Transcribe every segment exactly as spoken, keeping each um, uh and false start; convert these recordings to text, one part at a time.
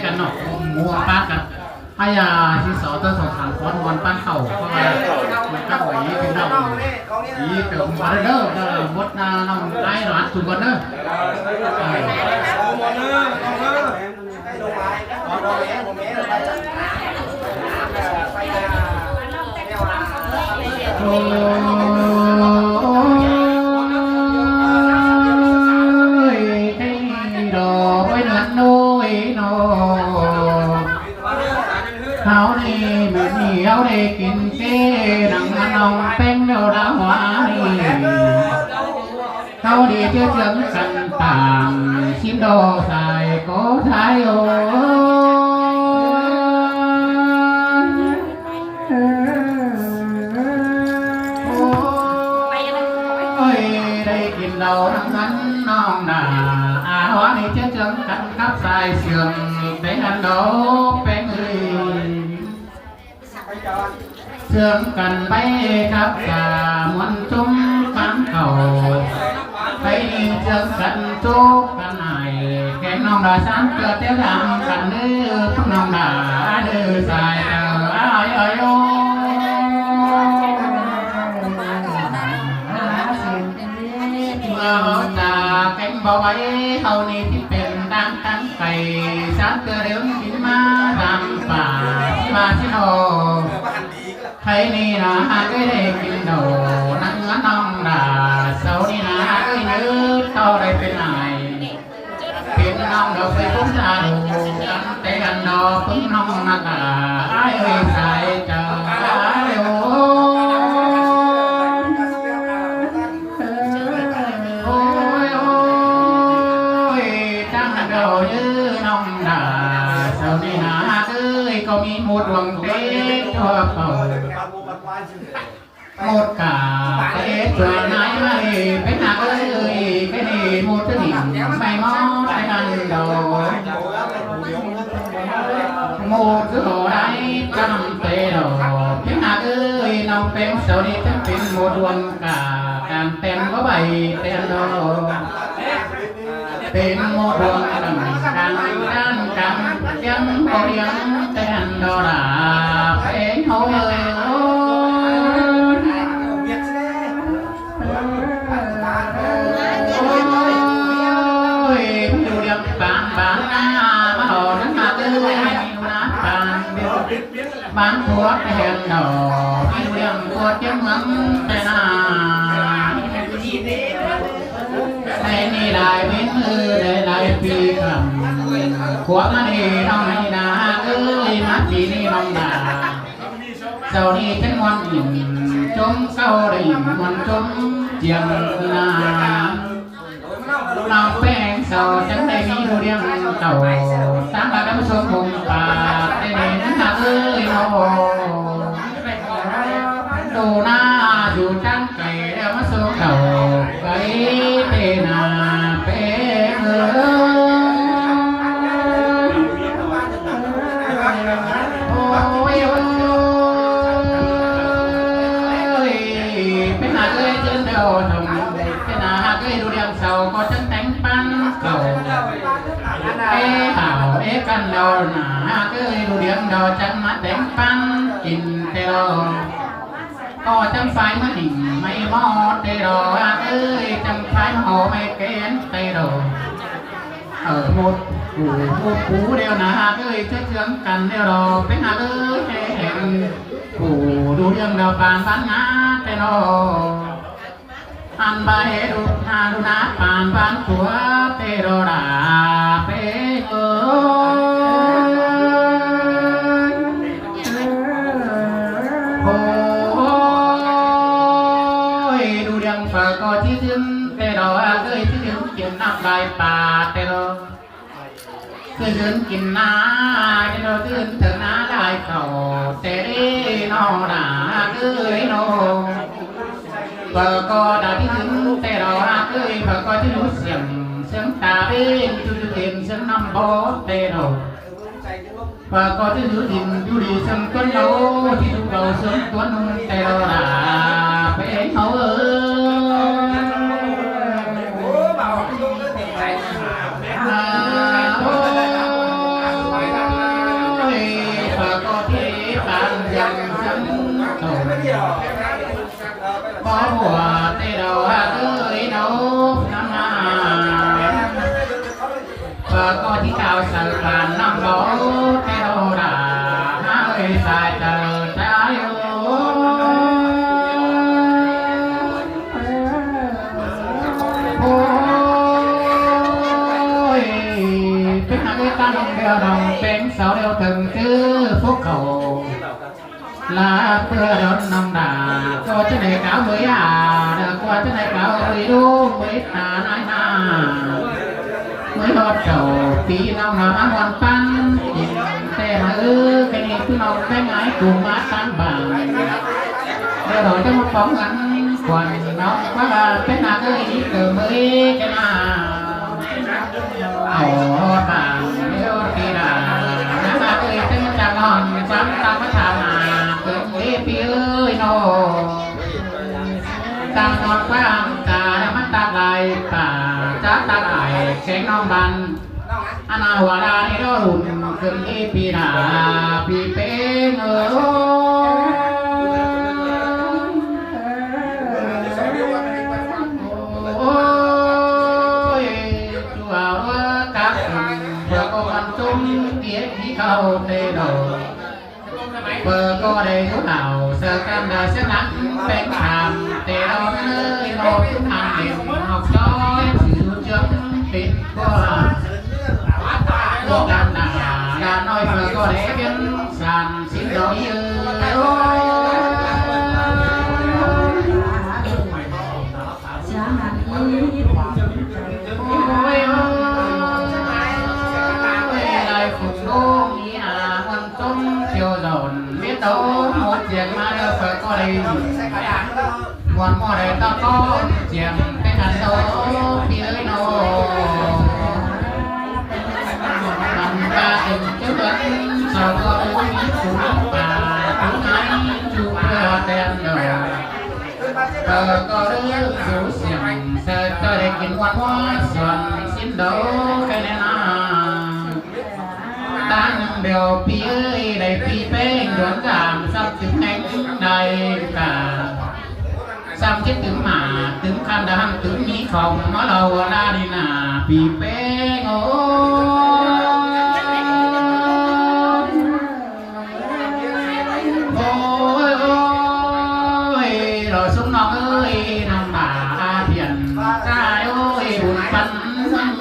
กันเนาะ หมู่บ้านกัน ให้ยาที่สอเตอร์สองสามคนมวนบ้านเขา เพราะว่ามันก็ไหวเป็นเนาะ อีเติมมาเด้อ เออ หมดหน้าน้องไอ้หลานสุกก่อนเด้อ เออ โอ้ย ไอ้ดอก โอ้ย นั่น โอ้ย น้อง เขานี่มื้อนี้เขาได้กินเจ หนังน้องแป้งเดียวละหัวนี่ เขาดีเจื้อเจืองกันต่าง ชิมดอกสายก็สายโอ้ย โอ้ย ได้กินเหล้าหนังนั้นน้องนา อาหวานี่เจื้อเจืองกันกับสายเสื่อม แต่อันดอกแป้งเอ้ย เสื่อมกันไปครับ สามวนจุ้มฟังเขา ไปนี่เสื่อมกันจุกกันไหน แกน้องดาสามเกิดเจ้าดำกันเด้อ พวกน้องดาเด้อ สายเจ้า อ้ายอ้ายโอ้ย เมื่อเขาจากกันบ่ไหว เขานี่ที่เป็นดังตั้งไก่ สามเกลือเดิมกินมาตามป่าที่มาที่นอก ใครนี่นะหากได้กินดอก นั่งเงือน้องดา เสานี่นะหากได้ยืดต่อได้เป็นไหน เป็นน้องดอกไปพุ้นดาดู ตั้งแต่อันดอกพึ่งน้องนักดา อ้ายเอ้ยสายเจ้า อ้ายโอ้ย โอ้ย โอ้ย ตั้งเดายื้อน้องดา เสานี่หากเอ้ย ก็มีหมดหวังเตะทั่วเป่า หมดกาเตะตัวนายมาเลย เป็นหากเอ้ย แค่นี้หมดจะหนีไม่มอดไปกันดอก หมดคือบ่ได้จำเตะดอก เป็นหากเอ้ย น้องแป้งเสานี่จะเป็นหมดดวงกา การแต่งก็ใบแต่งดอก เป็นหมดดวงกา การด้านการเลี้ยงบ่เลี้ยงแต่งดอกล่ะ แป้งเขาเอ้ย โอ้ย ดูเลี้ยงปานบานหน้ามาเอานั้นมาเอ้ย ดูนะปาน บ้านผัวแทนดอก มีเรื่องปวดเจ็บเมืองแต่นา ในนี่หลายเว้นมือได้หลายปีคำ ผัวมานี่น้องให้นาเอ้ย มาปีนี้น้องนา เจ้านี่เป็นวันอิ่ม จมเก้าได้อิ่มวันจมเจียงนา น้องแป้งเสาจังได้มีดูเลี้ยงเต่า ตามมาดำสมหงป่า ได้เห็นหน้าเอ้ยโอ้ ดูหน้าอยู่จังไก่แล้วมาสมเต่า ไก่เตนาแป้งเอ้ย โอ้ย โอ้ย เป็นหน้าเอ้ยเจินเดาทำ เป็นหน้าหากเอ้ยดูเลี้ยงเสาก็จังแต่งปันเขา เอ้ยเต่าเอ้ยกันเดาหน้าหากเอ้ยดูเลี้ยงเดาจังมาแต่งปันกินแต่เรา ก็จังไฟมาหนิงไม่มอดแต่เราหากเอ้ยจังไฟมาหอไม่แกนแต่เรา เออ หมดกูหมดกูเดียวนะหากเอ้ยเจื้อเจืองกันเดียวเรา เป็นหากเอ้ยแห่งกูดูเรื่องเดาปานบ้านนาแต่เรา อันบ่าเหตุหาดูนาปานบ้านตัวเตโรดาเปเอ้ย โอ้ย ดูเรื่องเปิดก็ที่ถึงเตโรเอ้ย ที่ถึงเขียนน้ำลายป่าเตโร คือยืนกินนาเดี๋ยวยืนเถิงนาหลายเขาแต่เด้นอหนาเอ้ยนอ เปิดก็ได้ที่ยืนแต่เราหากเอ้ย เปิดก็ที่รู้เสียง เสียงตาเบ้นจุดเต็มเสียงน้ำบอแต่เรา เปิดก็ที่รู้ดินอยู่ดีเสียงต้นเรา ที่ดูเราเสียงต้นนุ่งแต่เราหนาเป็นเขาเอ้ย โอ้ย โอ้ย Bố bùa tê đầu ơi nộp năm nà. Bơ cô tí cao sơ bàn năm bố tê đầu đà. Ơi sai tờ trái ơi. Ôi, tức là cái căn đều đồng bên sáu đều thường chữ phúc khẩu. Là bơ đón năm đà, cô chứ này cáo mới à, đà qua chứ này cáo mới đu, mới ta nói na. Mới hót khẩu, tí năm là ăn hoàn pan, nhìn tê mà ư, cái này cứ nòng cái ngái cùng má tăng bằng. Đeo đổi cho một bóng ngắn, còn nó quá là cái nào cái ý cờ mới cái nào. Ổ bảng liêu tì đà, nắng bạc ơi, tưng chàng hòn, chăm tăng mất thảo mà, cứng lê pi ơi nô. Tăng hòn quang, chả đã mất tạp lại, tả, chả tạp lại, kén nong bàn. Ana hua đa đi đô hùn, cứng lê pi đà, pi pê ngơ. Ôi, chùa ơ các phường, vừa có con chúng tiết khí khâu tê đầu. Vừa có đầy thú hảo, sơ cam đà xếp nắng, bánh thảm, tê đầu nơi, một phút hàng điểm, học chó, sự dưỡng, tính của. Quốc đàn đà, đà nói vừa có đầy kiến, sàn, xin lỗi, ơ. Ôi, ôi, ôi, lai phung đô mi à, muôn tôm phiêu dọn, biết đâu một chuyện mà đâu phải có đây. Muôn mùa đây ta có chuyện, cái thằng đâu biết ơi nô. Thằng ta tình chứ vẫn sao có ưu mỹ phú bà, phú ngái, chú quê hoa đen đời. Bơ cô đứa rủ xiềng, sơ cho để kín ngoan hoa, xuân xin đấu cái này na. Ta nâng đều pi ơi, đầy pi pê, đón cảm, sắp chứng ngánh, đầy cả. Sắp chết tướng mà, tướng khăn đã hăng tướng mỹ phòng, nó lầu ra đi nà, pi pê ngô. Ôi, ôi, rồi xuống non ơi, nằm bà phiền, trai ơi, buồn phận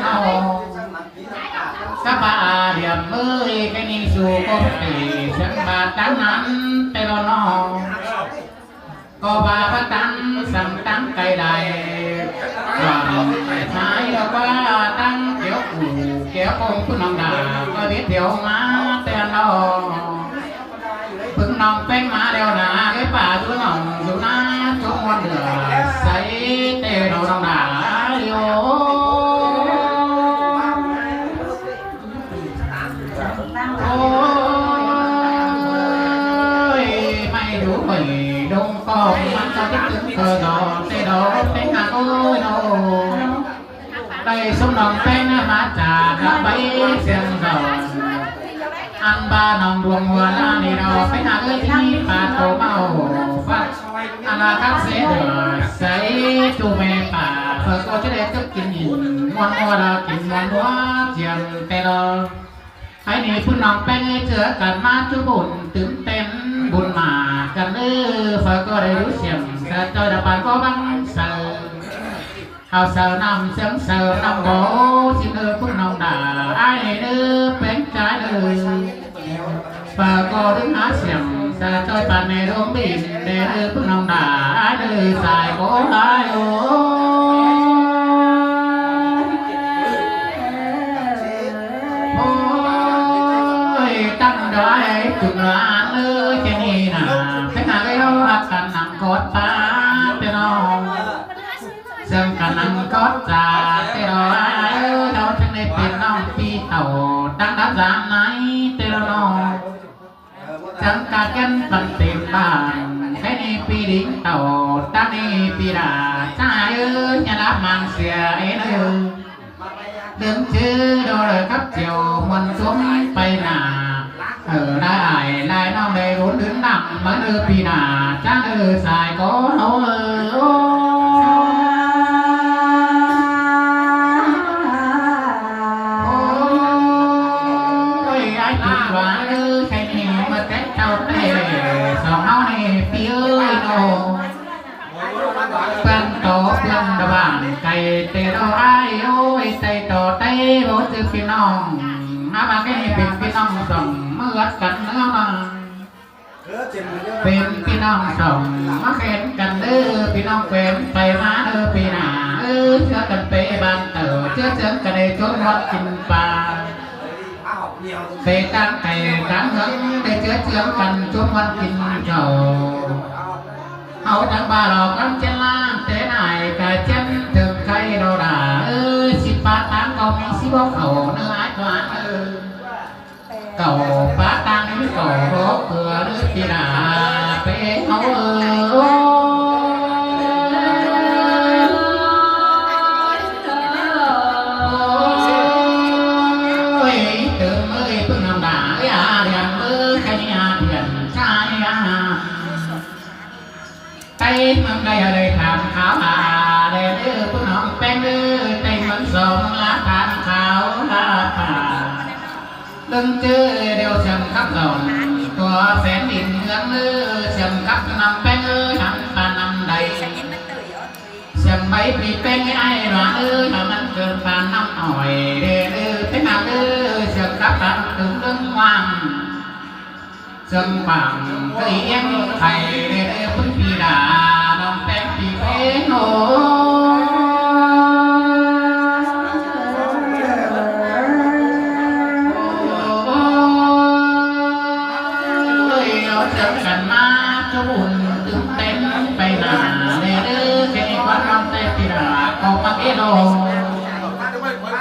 nâu. Các bà điểm ơi, cái ni su có thể, sẵn bà tán nắn, tê lo no. Có bà bắt tăng, sẵn tăng cây đài. Còn phải thái qua tăng kéo củ, kéo công cứ nòng đà, có biết thiếu má, tê lo. Phứng nòng peng má đeo nà, cái bà dú nòng dú ná, chốn muôn lửa, sấy tê đầu nòng đà, liêu. Ôi, may đủ bảy đông con, mắn cho cái cứng cờ đỏ, tê đỏ, tê ngà ôi nô. Đây sống nòng peng má trà, đã bấy xiên dầu. Ăn ba nòng đuông hùa na nì đỏ, peng ngà ơi tí, bà tổ màu phát. Ăn là các sẽ đỏ, sấy, chu mê bà, phở cô chứ đẹp tức kín nhìn, ngon ngon là kín ngon ngon, chiên tê đỏ. Hãy nì phun nòng peng ơi chứa cắn má chú bùn, tứng tên bùn mà, cắn ư, phở cô đầy đủ xiềng, sẽ cho đập bàn có băng sờ. Hào sờ nằm, sướng sờ nằm bố, xin ư phun nòng đà, ai nì ư, peng trái ư. Phở cô đứng há xiềng, sờ trôi bàn nè đốm bìm, để ư phun nòng đà, ai ư, xài bố lai ư. Ôi, tăng đó ấy, tụi nó ăn ư, cái nì nà, cái nà cái đó, cắn nắng cốt ta, cái nó. Sương cắn nắng cốt ta, cái đó, ai ư, đâu, chẳng lẽ bên nó, phi tàu, tăng đáp giá này, cái đó nó. Chắng cá kén phần tìm bàn, cái ni pi đính tàu, ta ni pi đà, cha ơi, nhà lá mang xìa ế nơ. Đừng chứ đô đờ khắp chiều, muôn xuống bay nà. Lai ải lai ꞌnọng đảy ꞌhốn đưn nẳng ꞌmá ꞌnớ pi nả, chắng ꞌnớ sai có ꞌháu ơ. Ôi, ải ꞌchư ꞌva ꞌnớ, khay ꞌnị ꞌmá té ꞌchạu té, song ꞌháu ꞌnị pi ơi ꞌnớ. ꞌPứng tó ꞌpứng đa bản cay té đó ải ơi, té tó té báu ꞌchư pi ꞌnọng. ꞌMá ꞌmá khay ꞌnị pên pi ꞌnọng song ꞌmá ꞌhướt căn ꞌnớ ꞌmá. Pên pi ꞌnọng song ꞌmá khen căn ꞌnớ, pi ꞌnọng khen pay ꞌmá ꞌnớ pi nả. Ư, ꞌchưa căn pay bản tảu, ꞌchưa ꞌchương căn đảy ꞌchốm ꞌhọt kin pa. Pay ꞌtáng cay ꞌtáng ꞌhướng, đảy ꞌchưa ꞌchương căn ꞌchốm ꞌhọt kin khảu. ꞌHáu chắng ꞌva lo cắm ꞌchiến ꞌláng té nải, cai ꞌchiến thửng khay lo đả. Ư, síp pá ꞌtáng ꞌcọ ꞌmí síp báu khảu ꞌnớ ải ꞌquá ꞌnớ. Khảu pá ꞌtáng ꞌnị khảu báu ꞌcọ ꞌnớ pi nả, pay ꞌháu ơ. Ôi, tớm ơi, ꞌpứng ꞌnọng đả ơi, a điên ơi, khay a điên, chai a. Té ꞌmướng đảy a đảy tham kháo a, đảy ꞌnớ ꞌpứng ꞌnọng ꞌpéng ꞌnớ, té ꞌmướng so ꞌmướng ꞌlạ tham kháo a pả. ꞌLớng ꞌchớ điêu siêng cắp dọn, tua phén đin ꞌmướng ꞌnớ, siêng cắp ꞌnọng ꞌpéng ơi, hẳn pà năm đảy. Siêng báy pi ꞌpéng ải ꞌva ơi, hẳn ꞌmắn cơn pà năm ỏi, đảy ꞌnớ ꞌpéng ꞌnọng ơi, siêng cắp pà năm tớm ꞌlớng ꞌquáng. Siêng quảng ꞌcọ ꞌiếng khay đảy ꞌnớ ꞌpứng pi đả, ꞌnọng ꞌpéng pi ꞌpéng ơ. Ôi, ꞌnọng ꞌchương căn ꞌmá ꞌchu bun tứm tén pay nả, đảy ꞌnớ khay ꞌnị ꞌquá ꞌnọng té pi đả ꞌcọ ꞌmá ꞌnị đô.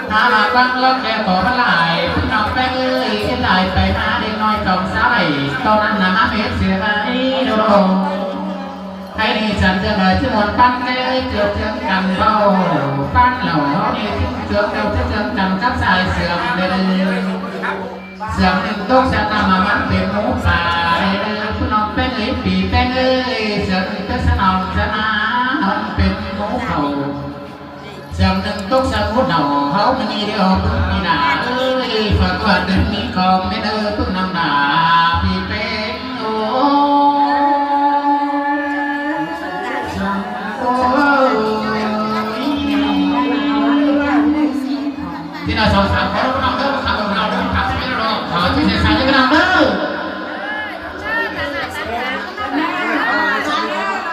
Hả, ꞌquáng ꞌlọk kẻ ꞌcọ ꞌmá lai, ꞌpứng ꞌnọng ꞌpéng ơi, ꞌchí lai pay ꞌmá đảy ꞌnọi song sáo đảy, ꞌto ꞌnặn ꞌnạ ꞌmá mết sia ꞌmá đô đô. Khay ꞌnị chắng ꞌchương lai ꞌchí muôn ꞌpắn kẻ ꞌchưa ꞌchương căn báu, ꞌpắn lảu ꞌnị ꞌchí ꞌchương ꞌchưa ꞌchương căn cắp sai siêng đảy. Siêng ꞌnưng tốc sắt ꞌnặn ꞌmá ꞌmắn pên mú pà đảy, ꞌpứng ꞌnọng ꞌpéng ơi, pi ꞌpéng ơi, siêng ꞌnưng tốc sắt ꞌnọng sắt ꞌnặn pên mú khảu. Siêng ꞌnưng tốc sắt mú đảu ꞌháu ꞌmá ꞌnị điêu ꞌpứng pi nả ơi, phả ꞌquá tớm ꞌnị khong mết ơi ꞌpứng ꞌnọng đả.